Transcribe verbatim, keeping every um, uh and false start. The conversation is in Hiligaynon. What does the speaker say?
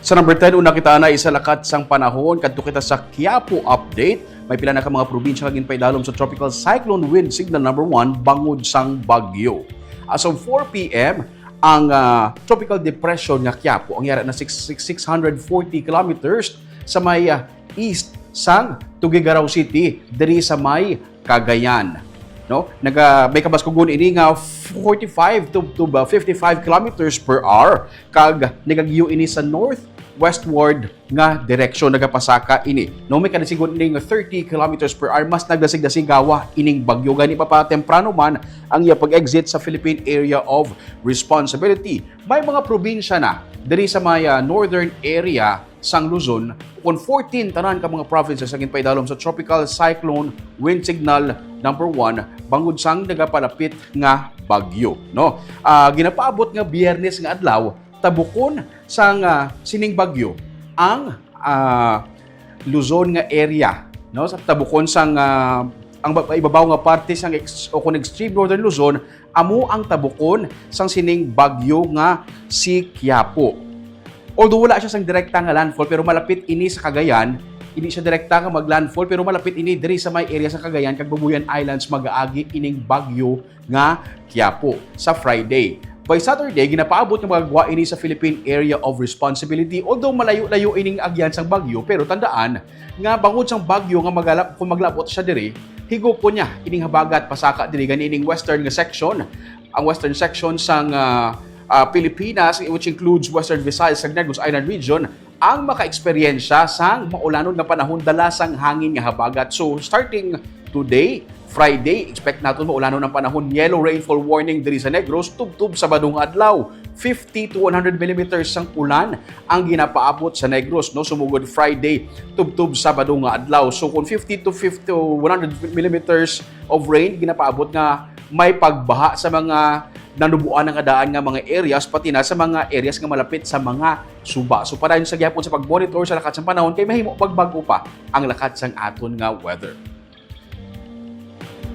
Sa number ten, una kita na isa lakat sang panahon, kadto kita sa Quiapo update. May pila na ka mga probinsya nga ginpaidalom sa Tropical Cyclone Wind Signal number one bangod sang bagyo. As of four p.m., ang ah, tropical depression nga Quiapo ang yara na six, six, six hundred forty kilometers sa may ah, east sang Tuguegarao City, diri sa may Cagayan. No? Naga, may kabaskugon ini nga forty-five to, to ba, fifty-five kilometers per hour, kag nagagiyo ini sa north westward nga direksyon, nagapasaka ini. No, may kadasigon ini nga thirty kilometers per hour, mas nagdasig-dasigawa ining bagyo. Gani pa, pa temprano man ang iya pag-exit sa Philippine Area of Responsibility. May mga probinsya na diri sa may ah, northern area sang Luzon, kon fourteen tanan ka mga provinces ang ginpaidalom sa Tropical Cyclone Wind Signal number one bangod sang nagapalapit nga bagyo, no? Ah, ginapaabot nga Biyernes nga adlaw, tabukon sang ah, sining bagyo ang ah, Luzon nga area, no? Sa tabukon sang ah, ang ba- ibabaw nga parte sang ex- o kon extreme northern Luzon, amo ang tabukon sang sining bagyo nga si Quiapo. Although wala siya sang direkta nga landfall, pero malapit ini sa Cagayan, hindi siya direkta nga maglandfall, pero malapit ini diri sa may area sa Cagayan kag Babuyan Islands, mag-aagi ining bagyo nga Quiapo sa Friday. By Saturday, ginapaabot nga magagwa ini sa Philippine Area of Responsibility, although malayo-layo ining agyan sang bagyo, pero tandaan nga bangod sang bagyo nga magalap, kung maglabot siya diri, higupon niya ining habagat pasaka diri gani ining western nga section, ang western section sang ah, ah, Pilipinas, which includes Western Visayas kag Negros Island region, ang makaeksperyensya sang maulanon nga panahon dala sang hangin nga habagat. So, starting today, Friday, expect naton maulanon ang panahon. Yellow rainfall warning diri sa Negros tubtob Sabado nga adlaw. Fifty to one hundred millimeters sang ulan ang ginapaabot sa Negros, no, sumugod Friday tubtob Sabado nga adlaw. So, kung fifty to fifty to one hundred millimeters of rain ginapaabot nga may pagbaha sa mga nanubuan nga daan nga mga areas, pati na sa mga areas nga malapit sa mga suba. So, padayon sa gihapon sa pag-monitor sa lakat sang panahon kay mahimo pagbag-o pa ang lakat sang aton nga weather.